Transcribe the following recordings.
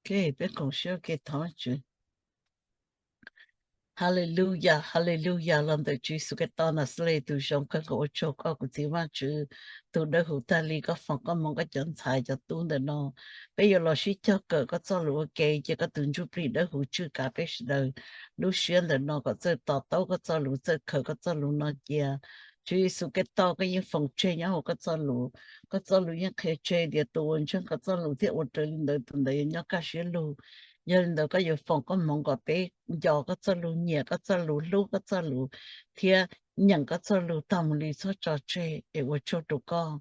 Peb koom siab ua ke thov Vajtswv. Haleluyas, haleluyas, los ntawm Tswv Yexus Khetos Naxales tus zoo, kawg nkaus ua tsaug koj kuv txiv Vajtswv, tus dawb huv tag li, koj foom koj hmoov koj cov ntxhais cov tub ntawm no. Peb yuav los sib cog kawm koj txoj lus ua ke, cia koj tus ntsuj plig dawb huv tswj kav peb sawv daws lub siab ntawm no kom txawj to taub koj txoj lus, txawj khaws koj txoj lus no cia. Tswv Yexus Khetos, koj yeej foom tseg nyob hauv koj txoj lus, koj txoj lus yeej qhia tseg tias tus uas ntseeg koj txoj lus thiab ua raws li ntawd, tus ntawd yuav nyob kaj siab lug. Yog li ntawd koj yuav foom koj hmoov kom peb nco koj txoj lus, nyiam koj txoj lus, hlub koj txoj lus, thiab nyeem koj txoj lus tag mus li txhob tso tseg es ua tsaug rau koj.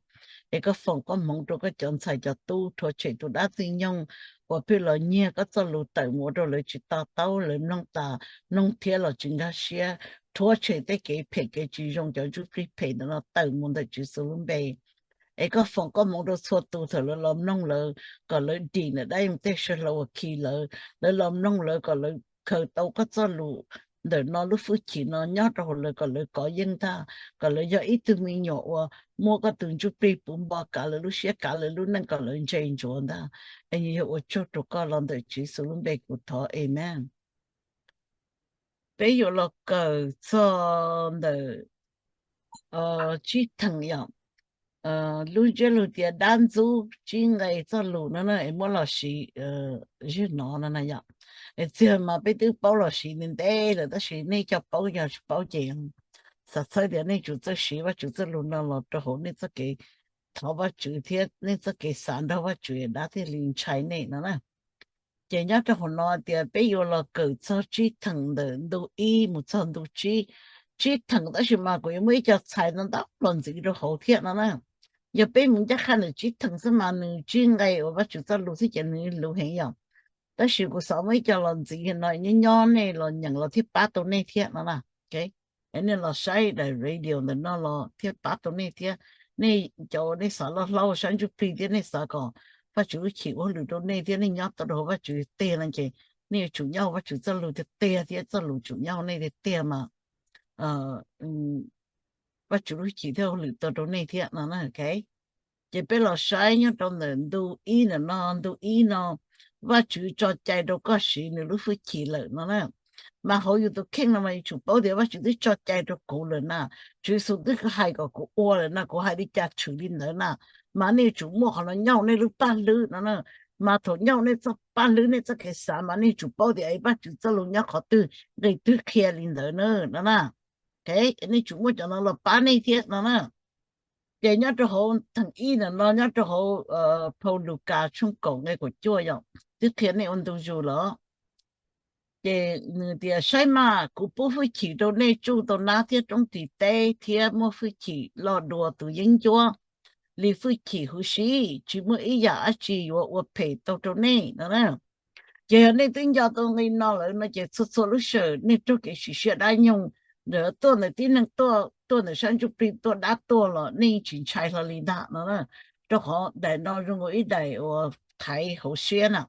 Es koj foom koj hmoov rau koj cov ntxhais cov tub, rhuav tshem tus dab ntxwg nyoog uas pheej los nyiag koj txoj lus tawm mus ua rau lawv tsis to taub, lawv mloog tas mloog thiab los tsis nkag siab, rhuav tshem tej kev phem kev tsis zoo, cov ntsuj plig phem ntawm no tawm mus ntawm Tswv Yexus lub npe. Es koj foom koj hmoov rau txhua tus thaum lawv los mloog lawv, kom lawv dim ntawm dab yeej tej saw hlau uas khi lawv, lawv los mloog lawv, kom lawv khaws tau koj txoj lus ntawm no, lub hwj chim no nyob rau hauv lawv, kom lawv kov yeej ntag, kom lawv yog ib tug me nyuam uas muaj koj tus ntsuj plig puv npo kav lawv lub siab kav lawv lub neej kom lawv ntse ntsuav ntag. Es yog ua tsaug rau koj, los ntawm Tswv Yexus lub npe kuv thov, amen. Peb yuav los kawm txog ntawm tsib theem yom, lub ntsiab lus tias dab ntxub tsib nqe txoj lus no na, es muab los siv zim no no na yom. Es txiag mas peb twb paub los siv ntev ntev lawm, tab sis nej cov paub, yog tsis paub ces xav txhawb tias nej tsum txawj siv Vajtswv txoj lus no los rau hauv nej txoj kev thov Vajtswv thiab nej txoj kev xav nrog Vajtswv, dab thiaj li ntshai nej no na. Ces nyob rau hauv no tias peb yuav los kawm txog tsib theem ntawm ntu ib mus txog ntu tsib. Tsib theem tab sis mas kuv yuav muaj ib co txhais ntau ntau los ntxiv rau hauv thiab no na. Yog peb mus ncaj qha ntawm tsib theem xwb mas nws tsib nqe uas Vajtswv txoj lus xwb ces nws luv heev yom. Tab sis kuv xav muaj ib co los ntxiv no nyob nyob nej los nyeem los thiaj pab tau nej thiab no na. Es nej los saib daim radio ntawm no los thiaj pab tau nej thiab. Nej cov uas nej xav loj hlob sab ntsuj plig thiab nej xav kom Vajtswv lub hwj chim ua hauj lwm rau nej thiab nej nyob tau rau hauv Vajtswv tiag tiag no ces nej yuav tsum nyob hauv Vajtswv txoj lus tiag tiag thiab txoj lus tsum nyob hauv nej tiag tiag mas Vajtswv lub hwj chim thiaj ua hauj lwm tau rau nej thiab no na. Ces peb los saib nyob rau ntawm ntu ib ntawm no, ntu ib no Vajtswv tso cai rau koj siv nws lub hwj chim lawm no na. Mas hauv yus tus kheej no mas yuav tsum paub tias Vajtswv twb tso cai rau kuv lawm na. Tswv Yexus twb hais kom kuv ua lawm no, kuv hais li cas tshwm li ntawd na. Mas nej yuav tsum muaj qhov no nyob hauv nej lub paj hlwb no na. Mas thaum nyob hauv nej txoj paj hlwb nej txoj kev xav mas nej yuav tsum paub tias Vajtswv txoj lus nyob qhov twg, nqe twg qhia li ntawd na no na. Nej tsum muaj cov no los pab nej thiab no na. Ces nyob rau hauv theem ib ntawm no, nyob rau hauv phau Lukas tshooj kaum nqe kaum cuaj yom, twb qhia nej ua ntu zus los. Ces nws tias, saib mas, kuv pub hwj chim rau nej tsuj tau nab thiab roob ris teb thiab muaj hwj chim loj dua tus yeeb ncuab. Li hwj chim huv si tsis muaj ib yam dab tsi yuav ua phem tau rau nej no na. Ces yog nej twb nco tau nqe no lawm no ces txhua txhua lub sij hawm nej raug kev sim siab dab nyoog, ntawm tuaj ntawm tib neeg tuaj, tuaj ntawm sab ntsuj plig tuaj, dab tuaj los nej tsis ntshai hlo li ntag no na. Rau qhov daim no zoo nkaus ib daim uas thaiv hauv siab na,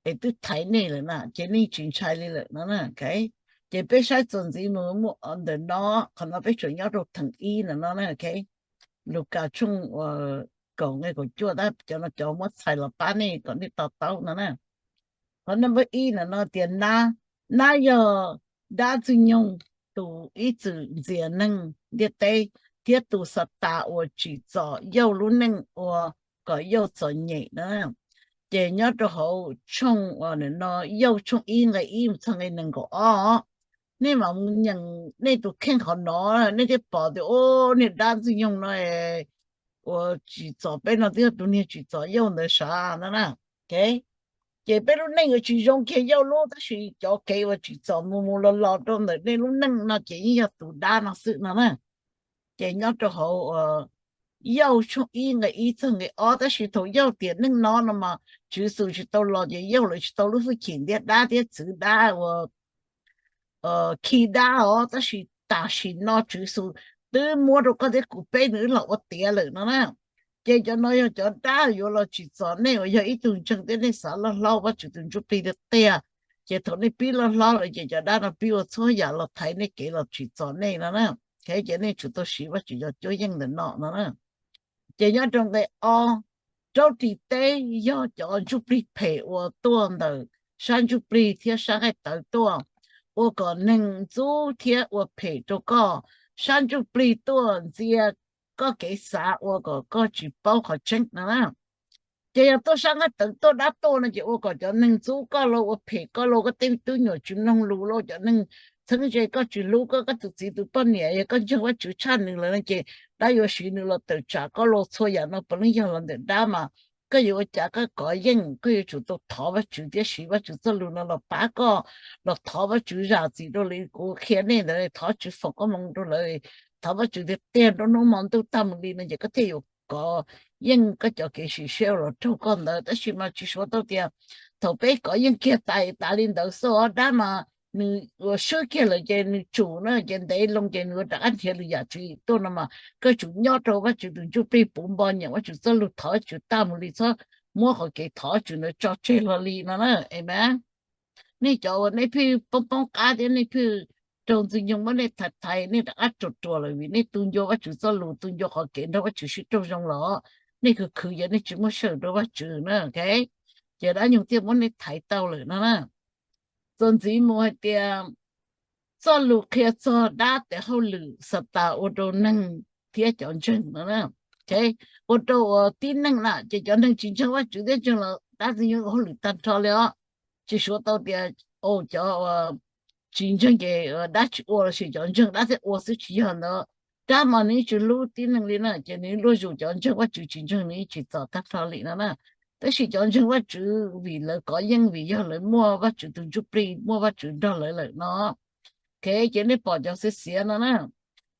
es twb thaiv nej lawm na ces nej tsis ntshai li lawm no na. Ces peb saib txuas ntxiv mus muaj ntawm no, qhov no peb tsuas nyob rau theem ib ntawm no na. Lukas tshooj kaum nqe kaum cuaj, tab cov no cov muab txhais los pab nej kom nej to taub no na. Qhov number ib ntawm no tias nab, nab yog dab ntxwg nyoog tus ib txwm ntxias neeg ntiaj teb thiab tus Xatas uas tsim txom Yauj lub neej ua kom Yauj txom nyem na. Ces nyob rau hauv tshooj no, Yauj tshooj ib nqe ib mus txog nqe nees nkaum ob, nej mam mus nyeem nej tus kheej qhov no, nej thiaj pom tias, o, niag dab ntxwg nyoog no uas tsim txom peb no twb yog tus niag tsim txom Yauj ntawd sav no na. Ces peb lub neej yuav tsis zoo kiag Yauj lub, tab sis cov kev uas tsim txom mus mus los los rau ntawm nej lub neej no ces yeej yog tus dab no xwb no na. Ces nyob rau hauv Yauj tshooj ib nqe ib txog nqe ob, tab sis thaum Yauj tiam neej no no mas Tswv Yexus tsis tau los ces Yauj lawv tsis tau lub hwj chim ntiab dab thiab txwv dab uas khi dab os, tab sis tam sim no Tswv Yexus twb muab rau koj thiab kuv peb nws wb los ua tiav lawm no na. Ces cov no yog cov dab yuav los tsim txom nej uas yog ib tug ntseeg thiab nej xav loj hlob Vajtswv tus ntsuj plig tiag tiag. Ces thaum nej pib loj hlob lawm ces cov dab no pib ua txhua yam los thaiv nej kev los tsim txom nej no na. Ces nej tsum tau siv Vajtswv cov cuab yeej ntawm no no na. Ces nyob rau nqe ob, Raub ris teb yog cov ntsuj plig phem uas tuaj ntawm sab ntsuj plig thiab sab nqaij tawv tuaj, ua kom neeg ntxub thiab ua phem rau koj. Sab ntsuj plig tuaj ntxias koj kev xav ua kom koj tsis paub qhov tseeb no na. Ces yog tuaj sab nqaij tawv tuaj dab tuaj no ces ua kom cov neeg ntxub koj los ua phem koj los, koj tej tub nyuam tsis mloog lus los, cov neeg txheeb ze koj, tsis hlub koj, koj tus txiv tus poj niam, yog koj ntseeg Vajtswv tshaj nws lawm no ces dab yuav siv nws los tawm tsam koj los. Txhua yam no puav leej yog los ntawm dab mas. Koj yuav ua cas koj kov yeej, koj yuav tsum tau thov Vajtswv thiab siv Vajtswv txoj lus no los pab koj, los thov Vajtswv zam txim rau lawv. Kuv qhia nej ntawd, thov Tswv foom koob hmoov rau lawv, thov Vajtswv tiag tiag rau hnub hmo ntuj tag mus li no ces koj thiaj yuav kov yeej koj cov kev sim siab uas los raug koj ntawd. Tab sis mas tsis suav tau tias thaum peb kov yeej kiag tas tas li ntawd xwb os, dab mas nws ua swb kiag lawm ces nws tsum na, ces ntev loo ces nws ua rov qab nrhiav lwm yam tswv yim tuaj no mas koj tsum nyob rau Vajtswv tus ntsuj plig puv npo, nyeem Vajtswv txoj lus, thov Vajtswv tag mus li, txhob muab qhov kev thov Vajtswv ntawd tso tseg hlo li no na. Amen. Nej cov uas nej pheej poob poob qab thiab nej pheej raug Ntxwg Nyoog muab nej thaiv thaiv, nej rov qab ruam ruam lawm vim nej tu ncua Vajtswv txoj lus, tu ncua qhov kev nrog Vajtswv sib raug zoo los nej khwv khwv ces nej tsis muaj sij hawm rau Vajtswv na, ok. Ces dab nyoog thiaj muab nej thaiv tau lawm no na. Txuas ntxiv mus hais tias txoj lus qhia txog dab tes hauj lwm Xatas ua rau neeg thiab cov ntseeg no na, ua rau uas tib neeg na, ces cov neeg tsis ntseeg Vajtswv thiab ntseeg los dab Ntxwg Nyoog ua hauj lwm tag nrho li os. Tsis suav tau tias cov tsis ntseeg ces dab tsis ua los sis cov ntseeg dab thiaj ua xwb, tsis yog ntawd. Dab mas nws yeej tsis hlub tib neeg li na, ces nws luaj zus cov ntseeg Vajtswv, tsis ntseeg nws yeej tsis txom tag nrho li no na. Tab sis cov ntseeg Vajtswv vim lawv kov yeej, vim yog lawv muaj Vajtswv tus ntsuj plig, muaj Vajtswv nrog lawv lawm no. Ok, ces nej pom cov xiav xiav no na,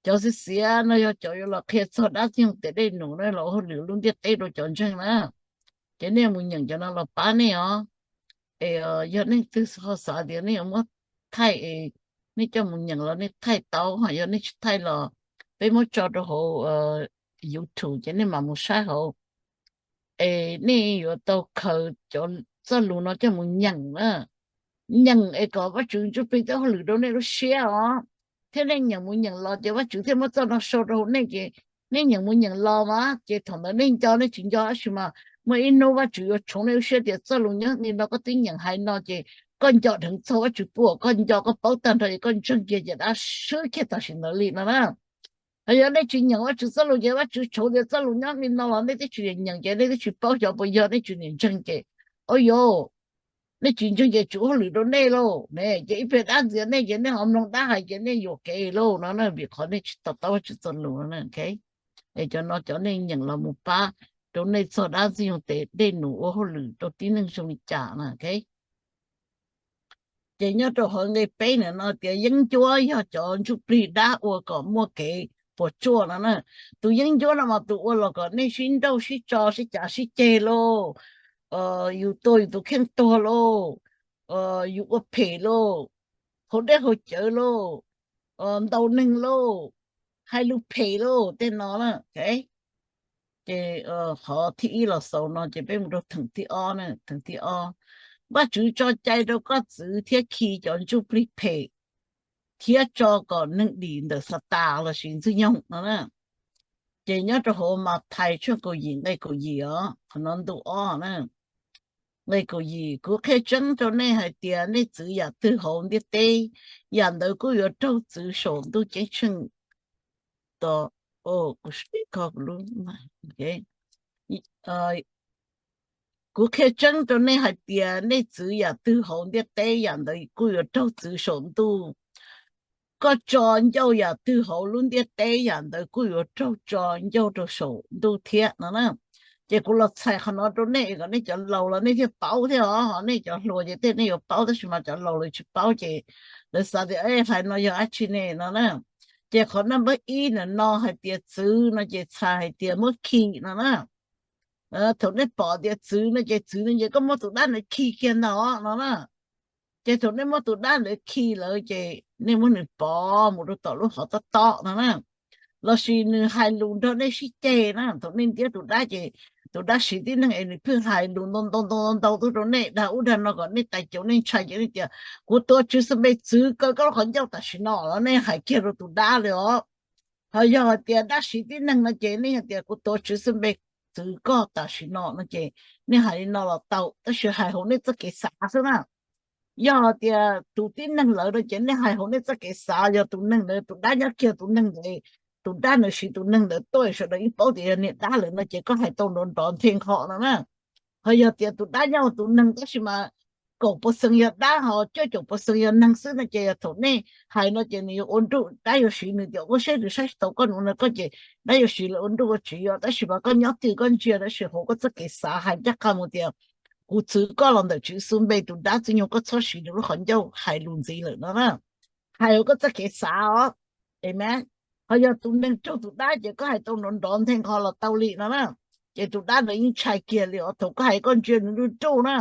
cov xiav xiav no yog cov yuav los qhia txog dab Ntxwg Nyoog tes dej num na, los ua hauj lwm lub ntiaj teb rau cov ntseeg na. Ces nej mus nyeem cov no los pab nej os. Es yog nej twg ho xav tias nej yuav muab thaij es nej coj mus nyeem los nej thaij tau, ho yog nej tsis thaij los peb muab tso rau hauv YouTube ces nej mam mus saib hauv. Es nej yuav tau khaws cov txoj lus no coj mus nyeem na. Nyeem es kom Vajtswv ntsuj plig thiab hauj lwm rau nej lub siab os. Thiab nej nyeem mus nyeem los ces Vajtswv thiaj muab txoj no sau rau hauv nej ces nej nyeem mus nyeem los mas ces thaum ntawd nej nco nej tsis nco tab sis mas muaj ib hnub Vajtswv yuav tshoov nej lub siab tias txoj lus nyob li no koj twb nyeem hais no ces koj nco dheev txog Vajtswv puj, koj nco koj paub tag nrho ces koj ntseeg kiag ces dab swb kiag tam sim ntawd li no na. Ho yog nej tsis nyeem Vajtswv txoj lus ces Vajtswv tshoov tias txoj lus nyob li no los nej twb tsis nyeem ces nej twb tsis paub xyov puas yog, nej tsis niam ntseeg ces, o yos, nej tsis ntseeg ces tsum hauj lwm rau nej lauj ne. Ces ib pliag dab ntxias nej ces nej ho mloog dab hais ces nej yuam kev lauj no na, vim qhov nej tsis to taub Vajtswv txoj lus no. Es cov no cov nej nyeem los mus pab rau nej txog dab Ntxwg Nyoog tes dej num ua hauj lwm rau tib neeg zoo li cas no. Ces nyob rau hauv nqe peb na no tias yeeb ncuab yog cov ntsuj plig dab ua kom muaj kev puas tsuaj no na. Tus yeeb ncuab no mas tus ua los kom nej sib nrauj sib tso sib cav sib ceg lauj, yus tua yus tus kheej tuag lauj, yus ua phem lauj, haus dej haus cawv lauj, ntaus neeg lauj, hais lus phem lauj, tej no na. Ces qhov thib ib los xaus no ces peb mus rau theem thib ob na. Theem thib ob, Vajtswv tso cai rau koj txwv thiab khi cov ntsuj plig phem thiab tso kom neeg dim ntawm Xatas lossis Ntxwg Nyoog no na. Ces nyob rau hauv Mathais tshooj kaum yim nqe kaum yim os, qhov no ntu ob na. Nqe kaum yim, kuv qhia tseeb rau nej hais tias nej txwv yam twg hauv ntiaj teb, yam ntawd kuj yuav raug txwv saum ntuj ceeb tsheej. Kuv qhia tseeb rau nej hais tias nej txwv yam twg hauv ntiaj teb, yam ntawd kuj yuav raug txwv saum ntuj. Koj tso ncauj yam twg hauv lub ntiaj teb, yam ntawd kuj yuav raug tso ncauj rau saum ntuj thiab no na. Ces kuv los txhais qhov no rau nej kom nej cov laus los nej thiaj paub thiab os, ho nej cov hluas ces tej nej yuav paub tab sis mas cov laus lawv tsis paub ces lawv xav tias hais no yog dab tsi ne no na. Ces qhov no npawb ib ntawm no hais tias txwv no ces txhais hais tias muab khi no na. Thaum nej pom tias txwv no ces txwv no ces koj muab tus dab ntawd khi kiag ntag no na. Ces thaum nej muab tus dab ntawd khi lawm ces nej muab nws pov mus rau tom lub qhov tob tob no na, lossis nws hais lus nrog nej sib ceg na. Thaum nej ntiab tus dab ces tus dab siv tib neeg es nws pheej hais lus ntau ntau ntau ntau tuaj rau nej dag ub dag no kom nej tais caus nej ntshai ces nej tias kuv tuav Tswv xwb npe txwv kaw koj lub qhov ncauj tam sim no los nej hais kiag rau tus dab li os. Ho yog hais tias dab siv tib neeg no ces nej hais tias kuv tuav Tswv xwb npe txwv koj tam sim no no ces nej hais li no los tau, tab sis hais hauv nej txoj kev xav xwb na. Yog tias tus tib neeg lawm no ces nej hais hauv nej txoj kev xav, yog tus neeg ntawd tus dab nyob kiag tus neeg ntawd, tus dab ntawd siv tus neeg ntawd tuaj sawv daws yeej paub tias yog niag dab lawm no ces koj hais tau nrov nrov nthe nqho no na. Ho yog tias tus dab nyob tus neeg tab sis mas kaum pawv xees yog dab ho cuaj caum pawv xees yog neeg xwb no ces yog thaum nej hais no ces nws yuav ua nruj, dab yuav siv nws tias ua seb nws saib tsis taus koj no koj ces dab yuav siv lawv ua nruj ua tsiv os. Tab sis mas koj nyob twg koj ntsia tab sis hauv koj txoj kev xav hais ncaj qha mus tias kuv txwv koj los ntawm Tswv Yexus npe, tus dab txwj nyoog koj txhob siv nws lub qhov ncauj hais lus ntxiv lawm no na. Hais hauv koj txoj kev xav os. Amen. Ho yog tus neeg raug tus dab ces koj hais tau nrov nrov nthe nqho los tau li no na. Ces tus dab ntawd yeej ntshai kiag li os, thaum koj hais koj ntsia nws nruj nruj na.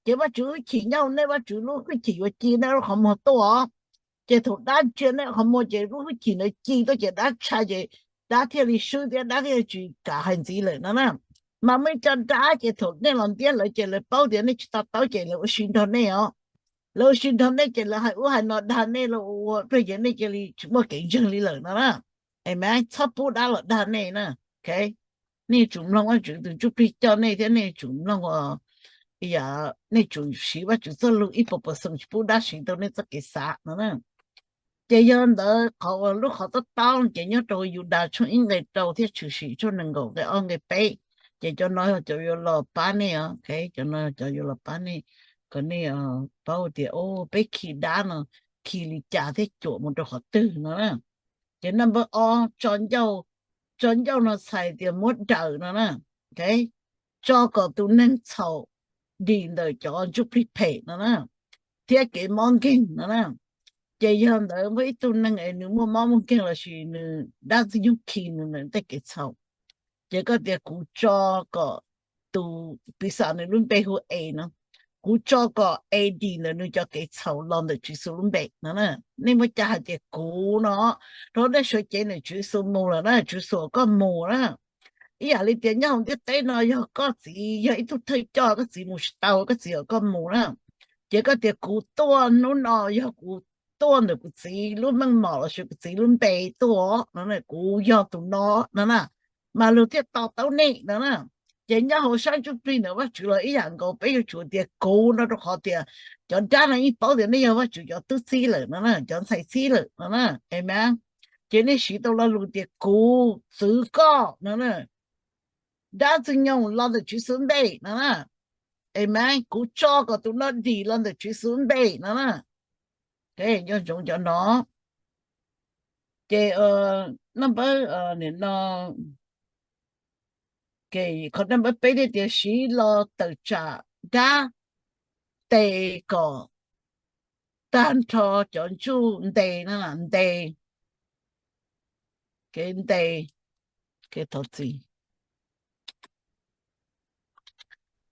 Ces Vajtswv lub hwj chim nyob hauv nej, Vajtswv lub hwj chim yuav ci nej lub qhov muag tuaj os. Ces thaum dab ntsia nej qhov muag ces lub hwj chim ntawd ci tuaj ces dab ntshai ces dab thiaj li swb thiab dab thiaj tsis kam hais ntxiv lawm no na. Mas muaj ib co dab ces thaum nej los ntiab lawv ces lawv paub tias nej tsis to taub ces lawv ua si nrog nej os. Lawv ua si nrog nej ces lawv hais ub hais no dag nej los ua pliag ces nej cia li tsis muaj kev ntseeg li lawm no na. Amen. Txhob pub dab los dag nej na. Nej yuav tsum mloog Vajtswv tus Ntsuj Plig coj nej thiab nej yuav tsum mloog, yam, nej tsum siv Vajtswv txoj lus ib puas pawv xees, tsis pub dab siv tau nej txoj kev xav no na. Ces yog ntawd qhov uas lub qhov tob tob ces nyob rau Yudas tshooj ib nqe rau thiab Tshwm Sim tshooj nees nkaum nqe ob nqe peb. Ces cov no yog cov yuav los pab nej os, cov no cov yuav los pab nej kom nej paub tias o, peb khi dab no khi li cas thiab cuam mus rau qhov twg no na. Ces number ob, tso ncauj, tso ncauj no txhais tias muab daws no na. Tso kom tus neeg txhaum dim ntawm cov ntsuj plig phem no na, thiab kev mob nkeeg no na. Ces yog ntawd muaj ib tug neeg es nws muaj mob muaj nkeeg lossis nws dab ntxwg nyoog khi nws ntawm tej kev txhaum, ces koj tias kuv tso kom tus, piv xam nws lub npe hu Es no, kuv tso kom Es dim ntawm nws cov kev txhaum los ntawm Tswv Yexus lub npe no. Nej muaj cai hais tias kuv no, rau nej sawv cev ntawm Tswv Yexus mus lawm na, Tswv Yexus kom koj mus na. Ib yam li tias nyob hauv ntiaj teb no yog koj txiv yog ib tug thawj coj, koj txiv mus tsis tau, koj txiv kom koj mus na. Ces koj tias kuv tuaj hnub no yog kuv tuaj ntawm kuv txiv lub meej mom lossis kuv txiv lub npe tuaj no, kuv yog tus no no na, mas luag thiaj to taub nej no na. Ces nyob hauv sab ntsuj plig ntawm Vajtswv los ib yam nkaus, peb yuav tsum tias kuv no rau qhov tias cov dab no yeej paub tias nej yog Vajtswv cov tub txib lawm no na, cov ntxhais txib lawm no na. Amen. Ces nej siv tau lo lus tias kuv txwv koj no na, dab ntxwg nyoog los ntawm Tswv Yexus npe no na. Amen. Kuv tso kom tus no dim los ntawm Tswv Yexus npe no na. Nco ntsoov cov no. Ces no, qhov no npawb peb thiaj tias siv los tawm tsam dab, ntes kom tag nrho cov ntsuj, ntes no, ntes, ntes,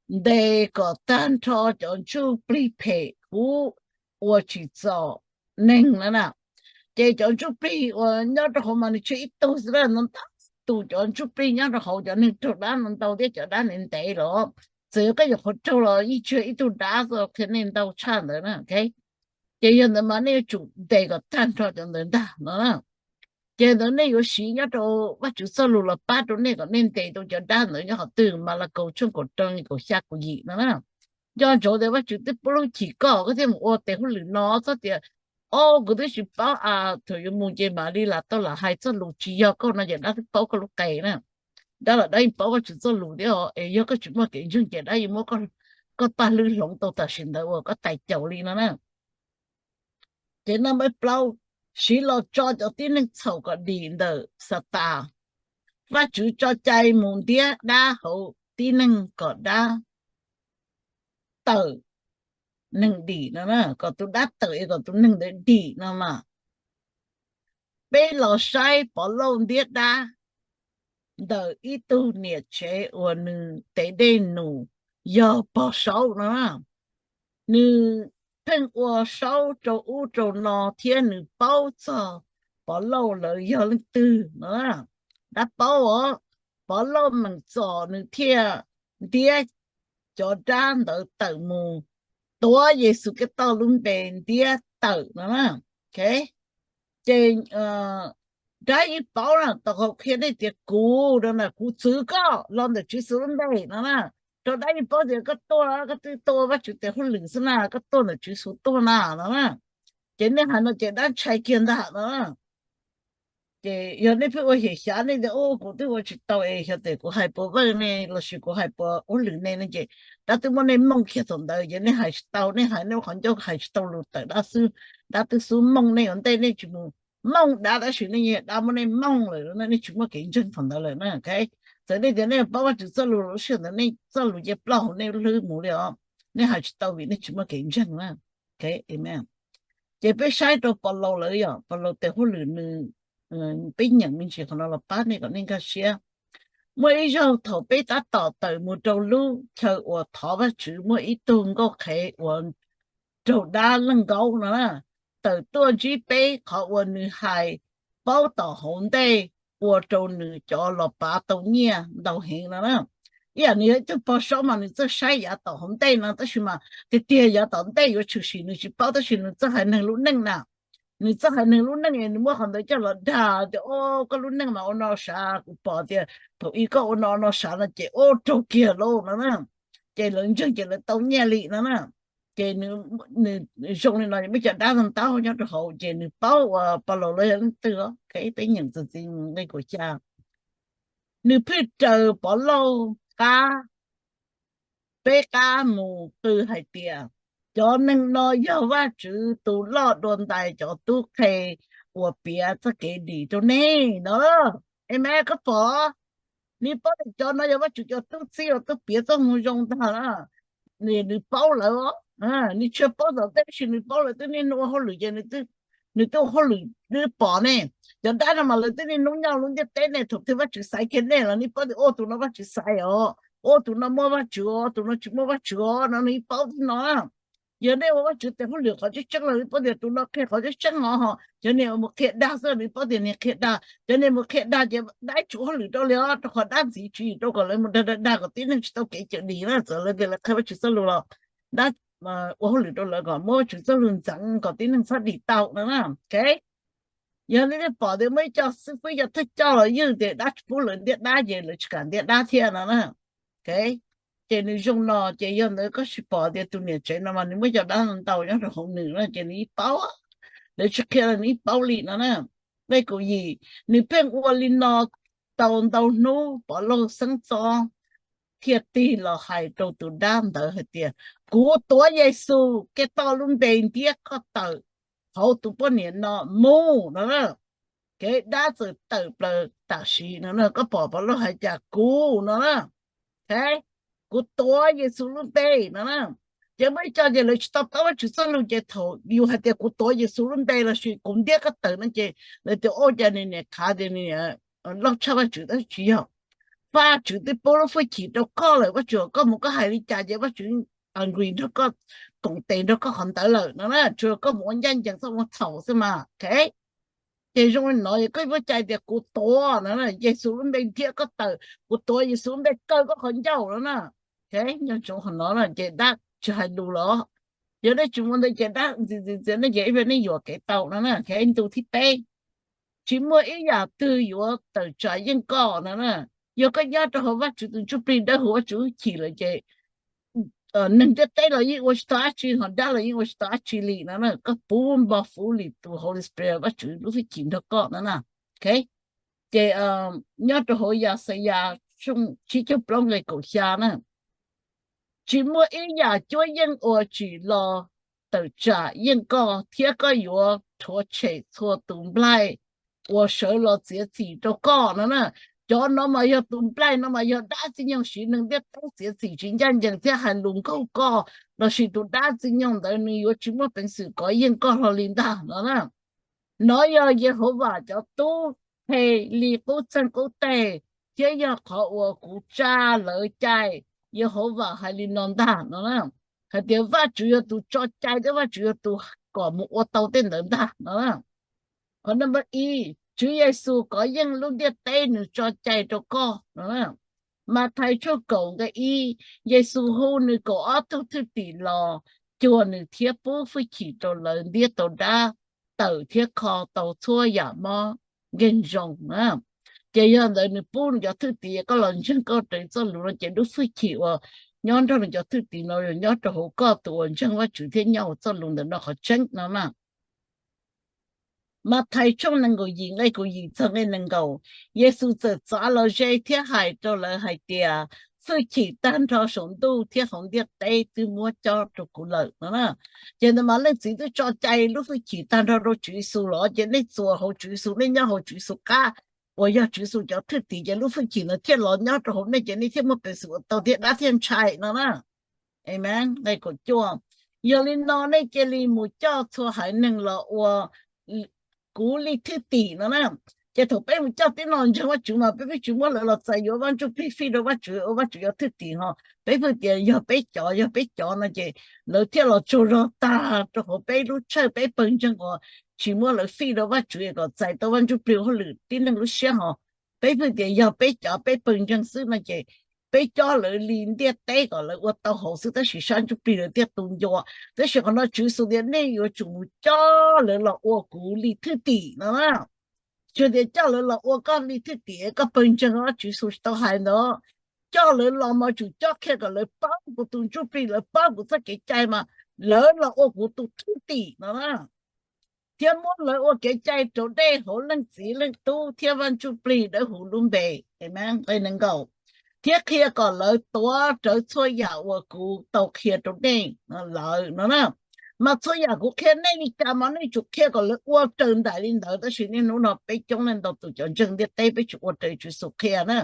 ntes kom tag nrho cov ntsuj plig phem kuv ua tsim txom neeg no na. Ces cov ntsuj plig uas nyob rau hauv mas nws tsis yog ib tug xwb na, ntau tus cov ntsuj plig nyob rau hauv, cov neeg raug dab no ntau thiab cov dab ntev ntev los, txawm yog koj nyuam qhuav raug los yeej tsis yog ib tug dab xwb, qhia nej ntau tshaj ntawd na. Ces yog ntawd mas nej yuav tsum ntes kom tag nrho cov ntawd ntag no na. Ces ntawd nej yuav siv nyob rau Vajtswv txoj lus los pab rau nej kom nej ntes tau cov dab ntawd nyob qhov twg, Malakaus tshooj kaum rau nqe kaum xya kaum yim no na. Nco ntsoov tias Vajtswv twb pub lub hwj chim koj, koj thiaj mus ua tes hauj lwm no, txhob tias o, kuv twb tsis paub, thaum yuav mus ces mam li lam tau lam hais txoj lus, tsis yog, koj no ces dab twb paub koj lub qe na. Dab los dab yeej paub Vajtswv txoj lus thiab os, es yog koj tsis muaj kev ntseeg ces dab yuav muab koj paj hlwb hloov tau tam sim ntawd uas koj tais caus li no na. Ces naj npawb plaub, siv los tso cov tib neeg txhaum kom dim ntawm Xatas. Vajtswv tso cai mus ntiab dab hauv tib neeg kom dab tawm neeg dim no, kom tus dab tawm es kom tus neeg ntawd dim no mas. Peb los saib Pov Lauj ntiab dab ntawm ib tug niam tsev uas nws tes dej num yog Pog Saub no. Nws pheej ua saub rau ub rau no thiab nws paub txog Pov Lauj lawv yog leej twg no. Dab paub os, Pov Lauj meem txom nws thiaj ntiab cov dab ntawd tawm mus tuav Yexus Khetos lub npe ntiab tawm no. Ces Dab yeej paub na, tau qhia nej tias kuv no na, kuv txwv koj los ntawm Tswv Yexus lub npe no na. Rau dab yeej paub tias koj tuaj, koj twb tuaj Vajtswv tes hauj lwm xwb na, koj tuaj ntawm Tswv Yexus tuaj na no na. Ces nej hais no ces dab ntshai kiag ntag no na. Ces yog nej pheej ua xyem xyav nej tias, u, kuv twb ua tsis tau es xyov tes kuv hais puas vawj ne lossis kuv hais puas ua hauj lwm ne no ces dab twb muab nej mooj kiag thaum ntawd ces nej hais tsis tau, nej hais nej ua qhov ncauj hais tsis tau lus tawm dab xwb. Dab twb xub mooj nej ua ntej, nej tsis mus mooj dab, tab sis nej yog dab muab nej mooj lawm, nej tsis muaj kev ntseeg thaum ntawd lawm na. Txawm nej tias nej paub Vajtswv txoj lus los lub sij hawm ntawd nej txoj lus ces ploj hauv nej lub hlwb mus li os. Nej hais tsis tau vim nej tsis muaj kev ntseeg na. Amen. Ces peb saib rau Paulus lawm yom, Paulus tes hauj lwm nws, peb nyeem me ntsis qhov no los pab nej kom nej nkag siab. Muaj ib zaug thaum peb tab tom tawm mus rau lub chaw uas thov Vajtswv, muaj ib tug nkauj qhev uas raug dab leej nkaub no na tawm tuaj ntsib peb, qhov uas nws hais paub tom hauv ntej ua rau nws cov los pav tau nyiaj ntau heev no na. Ib yam nws yog ib tug pog saub mas nws txawj saib yav tom hauv ntej no, tab sis mas tiag tiag yav tom ntej yuav tshwm sim nws tsis paub, tab sis nws txawj hais neeg lub neej na. Nws txawj hais neeg lub neej es nws muab qhov ntawd coj los dag tias, o, koj lub neej mas ua no sav, kuv pom tias thaum ub koj ua no no sav no ces ua raug kiag lauj no na. Ces lawv ntseeg ces lawv tau nyiaj li no na. Ces nws zoo li no, muaj cov dab ntau nyob rau hauv, ces nws paub uas Paulus lawv yog leej twg. Peb nyeem txuas ntxiv nqe kaum xya. Nws phwj raws Pov Lauj qab, peb qab mus qw hais tias, cov neeg no yog Vajtswv tus loj dua ntais cov tub qhe uas piav txoj kev dim rau nej no. Amen, koj pom, nws paub tias cov no yog Vajtswv cov tub txib uas tuaj piav txoj moo zoo ntag na. Nws paub lawv, nws tsis paub tom ntej, tab sis nws paub lawv twb niaj hnub ua hauj lwm ces nws twb ua hauj lwm twb pom ne. Cov dab no mas lawv twb niaj hnub nyob lub ntiaj teb ne, thaum twg Vajtswv xaiv kiag nej los nej paub tias, o, tus no Vajtswv xaiv os, o, tus no muaj Vajtswv os, tus no tsis muaj Vajtswv os no, nws paub li no. Yog nej ua Vajtswv tes hauj lwm qhov tseeb tseeb los nej paub tias tus no qhia qhov tseeb tseeb os. Cov niag mus qhia dag xwb nws paub tias niag qhia dag, cov niag mus qhia dag ces dab tsis ua hauj lwm rau li os, rau qhov dab ntxiv tsis yim rau kom lawv mus dag dag dag kom tib neeg tsis tau kev cawm dim na. Txawm lawv tias lawv qhia Vajtswv txoj lus los dab ua hauj lwm rau lawv kom muab Vajtswv txoj lus ntxeev kom tib neeg txhob dim tau no na. Yog nej twb pom tias muaj ib co xib fwb, cov thawj coj los ywj tias dab tsis pub lawv ntiab dab ces lawv tsis kam ntiab dab thiab no na. Ces nws zoo no ces yog ntawd koj sim pom tias tus niam tsev no mas nws muaj cov dab ntau nyob rau hauv nws na ces nws yeej paub, lawv tsis qhia los nws yeej paub li no na. Nqe kaum yim, nws pheej ua li no tau ntau hnub, Pov Lauj Xeeb Txob thiaj tig los hais rau tus dab ntawd hais tias, kuv tuav Yexus Khetos lub npe ntiab koj tawm hauv tus poj niam no mus no na. Ces dab txawm tawm plaws tam sim no na. Koj pom Pov Lauj hais cas kuv no na, kuv tuav Yexus lub npe no na. Ces muaj ib co ces lawv tsis tau paub Vajtswv txoj lus ces thaum yus hais tias kuv tuav Yexus lub npe lossis kuv ntiab koj tawm no ces lawv tias, o, cas nws niam khav tias nws loj tshaj Vajtswv, tab sis tsis yog. Vajtswv twb pub lub hwj chim rau koj lawm, Vajtswv kom koj mus koj hais li cas ces Vajtswv agree nrog koj, koom tes nrog koj qhov ntawd lawm no na, tsuas koj mus ua ncaj ncees txoj ua txhaum xwb mas. Ces zoo li no koj muaj cai tias kuv tuav no, Yexus lub npe ntiab koj tawm, kuv tuav Yexus lub npe kaw koj qhov ncauj no na. Nco ntsoov qhov no na ces dab tsis hais lus los. Yog nej tsis ua ntawd ces dab ntxiv ntxiv ntxiv nej ces ib pliag nej yuam kev tau no na. Ntu thib peb, tsis muaj ib yam twg yuav tawm tsam yeej koj no na. Yog koj nyob rau hauv Vajtswv tus Ntsuj Plig Dawb Huv, Vajtswv hwj chim lawm ces neeg ntiaj teb los yeej ua tsis tau dab tsi, ho dab los yeej ua tsis tau dab tsi li no na. Koj puv npo fuv li tus Holy Spirit, Vajtswv lub hwj chim nrog koj no na. Ces nyob rau hauv Yaxayas tsib caug plaub nqe kaum xya na, tsis muaj ib yam cuab yeej uas tsim los tawm tsam yeej koj, thiab koj yuav rhuav tshem txhua tus nplaig uas sawv los txiav txim rau koj no na. Cov no mas yog tus nplaig no mas yog dab txij nyoog siv neeg ntiaj teb txiav txim tsis ncaj ncees thiab hais lus nkaug koj, lossis tus dab txij nyoog ntawd nws yuav tsis muaj peev xwm kov yeej koj hlo li ntag no na. No yog Yehauvas cov tub qhe li qub txeeg qub teg, thiab yog qhov uas kuv tsa lawv cai. Yehauvas hais li no ntag no na, hais tias Vajtswv yog tus tso cai thiab Vajtswv yog tus kom mus ua tau tej ntawd ntag no. Qhov no ib, Tswv Yexus kov yeej lub ntiaj teb nws tso cai rau koj no. Mathais tshooj kaum nqe ib, Yexus hu nws kaum ob tug thwj tim los cuag nws thiab pub hwj chim rau lawv ntiab tau dab, tawm thiab kho tau txhua yam mob. nkeeg zoo na. Ces yog ntawd nws pub nws cov thwj tim, koj los ntseeg koj raws txoj lus no ces lub hwj chim uas nyob nrog nws cov thwj tim no yog nyob rau hauv koj tus uas ntseeg Vajtswv thiab nyob hauv txoj lus ntawm no qhov tseeb no na. Mathais tshooj nees nkaum yim nqe kaum yim txog nqe nees nkaum, Yexus txawm txav los ze thiab hais rau lawv hais tias, hwj chim tag nrho saum ntuj thiab hauv ntiaj teb twb muab cob rau kuv lawm no na. Ces ntawd mas leej txiv twb tso cai lub hwj chim tag nrho rau Tswv Yexus los, ces nej txuas hauv Tswv Yexus, nej nyob hauv Tswv Yexus qab uas yog Tswv Yexus cov thwj tim, ces lub hwj chim ntawd thiaj los nyob rau hauv nej, ces nej thiaj muaj peev xwm ua tau thiab dab thiaj ntshai no na. Amen. Nqe kaum cuaj, yog li no nej cia li mus coj txhua haiv neeg los ua kuv li thwj tim no na. Ces thaum peb mus coj tib neeg los ntseeg Vajtswv mas peb, peb tsis muab lawv los txais yuav Vaj Ntsujplig fij rau Vajtswv ua Vajtswv cov thwj tim ho peb pheej tias yog peb cov, yog peb cov no ces lawv thiaj los tsaug zog tag rau qhov peb lub tshawj peb pawg ntseeg uas tsis muab lawv fij rau Vajtswv kom txais tau Vaj Ntsujplig hauj lwm tib neeg lub siab ho peb pheej tias yog peb cov peb pawg ntseeg xwb no ces peb cob lawv li ntiaj teb kom lawv ua tau hauv xwb, tab sis sab ntsuj plig lawv thiaj tu ncua. Tab sis qhov no Tswv Yexus tias nej yuav tsum mus cob lawv los ua kuv li thwj tim no na. Tsis tias coj lawv los ua koj li thwj tim koj pawg ntseeg, Tswv Yexus tsis tau hais ntawd. Coj lawv los mas tsum cob qhia kom lawv paub kuv tus ntsuj plig, lawv paub kuv txoj kev cai mas lawv los ua kuv tus thwj tim no na, thiab muab lawv ua kev cai raus dej hauv Leej Txiv, Leej Tub thiab Vaj Ntsujplig Dawbhuv lub npe. Amen. Nqe nees nkaum, thiab qhia kom lawv tuav rawv txhua yam uas kuv tau qhia rau nej lawm no na. Mas txhua yam kuv qhia nej li cas mas nej tsum qhia kom lawv ua raws nraim li ntawd. Tab sis niaj hnub no peb coob leej ntau tus cov ntseeg ntiaj teb peb tsis ua raws Tswv Yexus qhia na.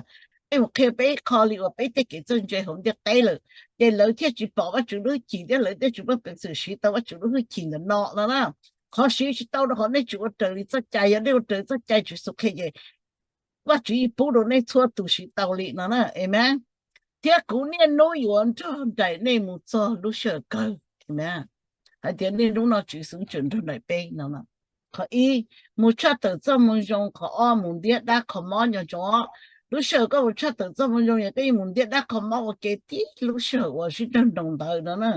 Peb mus qhia peb qho li uas peb tej kev txawj ntse hauv ntiaj teb lawm, ces lawv thiaj tsis pom Vajtswv lub hwj chim thiab lawv thiaj tsis muaj peev xwm siv tau Vajtswv lub hwj chim ntawm no no na. Qhov siv tsis tau rau qhov nej tsis ua raws li txoj cai. Yog nej ua raws txoj cai Tswv Yexus qhia ces Vajtswv yeej pub rau nej txhua tus siv tau li no na. Amen. Thiab kuv niaj hnub yuav nrog nraim nej mus txog lub sij hawm kawg. Amen. Hais tias niaj hnub no Tswv Yexus tseem nrog nraim peb no. Qhov ib, mus tshaj tawm txoj moo zoo. Qhov ob, mus ntiab dab kho mob. Nco ntsoov, lub sij hawm koj mus tshaj tawm txoj moo zoo yog koj yeej mus ntiab dab kho mob ua ke tib lub sij hawm uas sib raug nroos ntawd no na.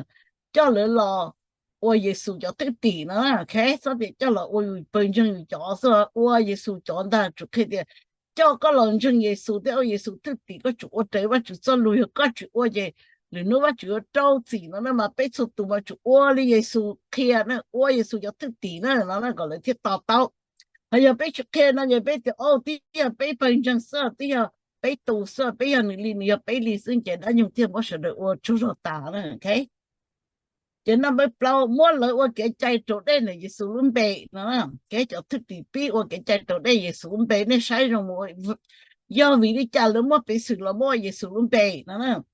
Coj lawv los ua Yexus cov thwj tim no, txhob tias coj los ua yus pawg ntseeg yus cov xwb, ua Yexus cov ntag. Tsum qhia tias coj koj los ntseeg Yexus thiab ua Yexus thwj tim koj tsum ua raws Vajtswv txoj lus. Yog koj tsis ua ces lwm hnub Vajtswv yuav rau txim no na. Mas peb txhua tus mas tsum ua li Yexus qhia na, ua Yexus cov thwj tim na no na kom lawv thiaj to taub. Ho yog peb tsis qhia no ces peb tias, o, twb yog peb pawg ntseeg xwb, twb yog peb tus xwb, peb yog nws li, nws yog peb li xwb ces dab nyoog thiaj muab sawv daws ua tsaug zog tas na. Ces naj npawb plaub, muab lawv ua kev cai raus dej ntawm Yexus lub npe no. Kev cov thwj tim pib ua kev cai raus dej Yexus lub npe, nej saib zoo mus, yog vim li cas lawv muaj peev xwm los muab ua Yexus lub npe no.